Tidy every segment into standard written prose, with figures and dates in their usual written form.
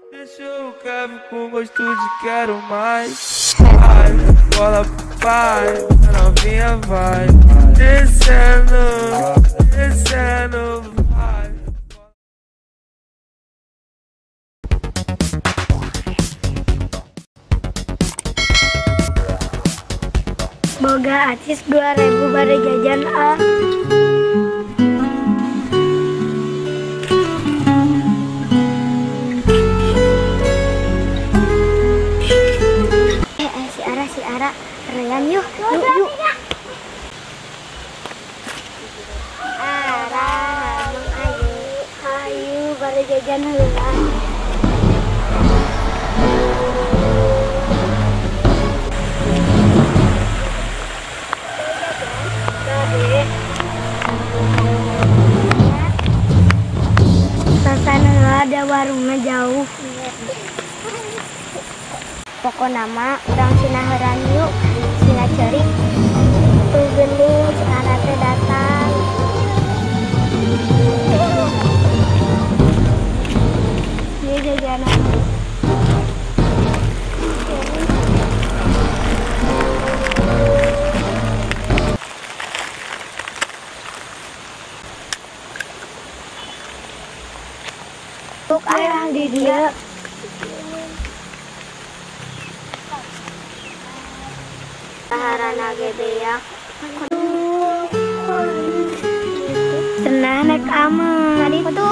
Deixou o Kevin com gosto de quero mais. Vai, bola vai, a novinha vai. Descendo, descendo, vai. Boga acis 2000 bare jajan ah. Si Ara, rean yuk, yuk, yuk. Ara, ayo, ayo, bare jajan heula. Sasana ada warungnya jauh. Pokokna mah urang sinaheran yuk, sina ceurik. Tuh geuning si Ara teh datang. Ieu jajanan. Tuk arang di dieu. Saharana ge beak. Cenah nek aman. Itu.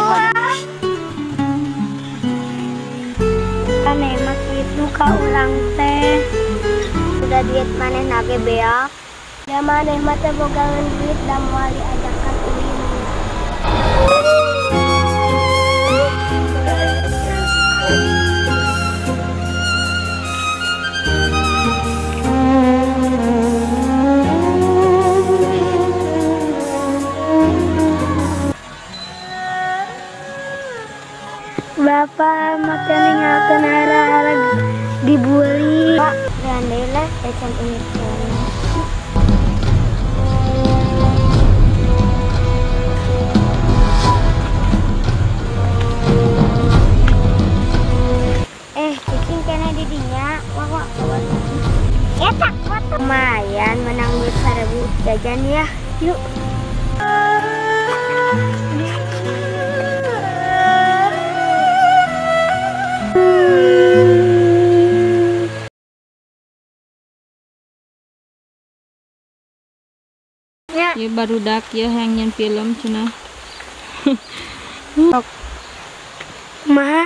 Kan emang kitu ka urang teh. Udah duit maneh na ge beak. Da maneh mah teh bogangan duit da moal diajakan ulin. Bapak makan ninggalkeun ara-ara dibully. Pak, deui lah ecan ini. Cicing kena di dinya. Wah, wah, wah. Eta, lumayan menang duit 1000 jajan ya. Yuk. Ya barudak ya hayang nyen film cenah. Ma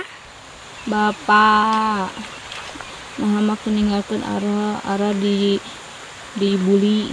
bapak. Nah, mah ninggalkeun Ara, Ara dibully.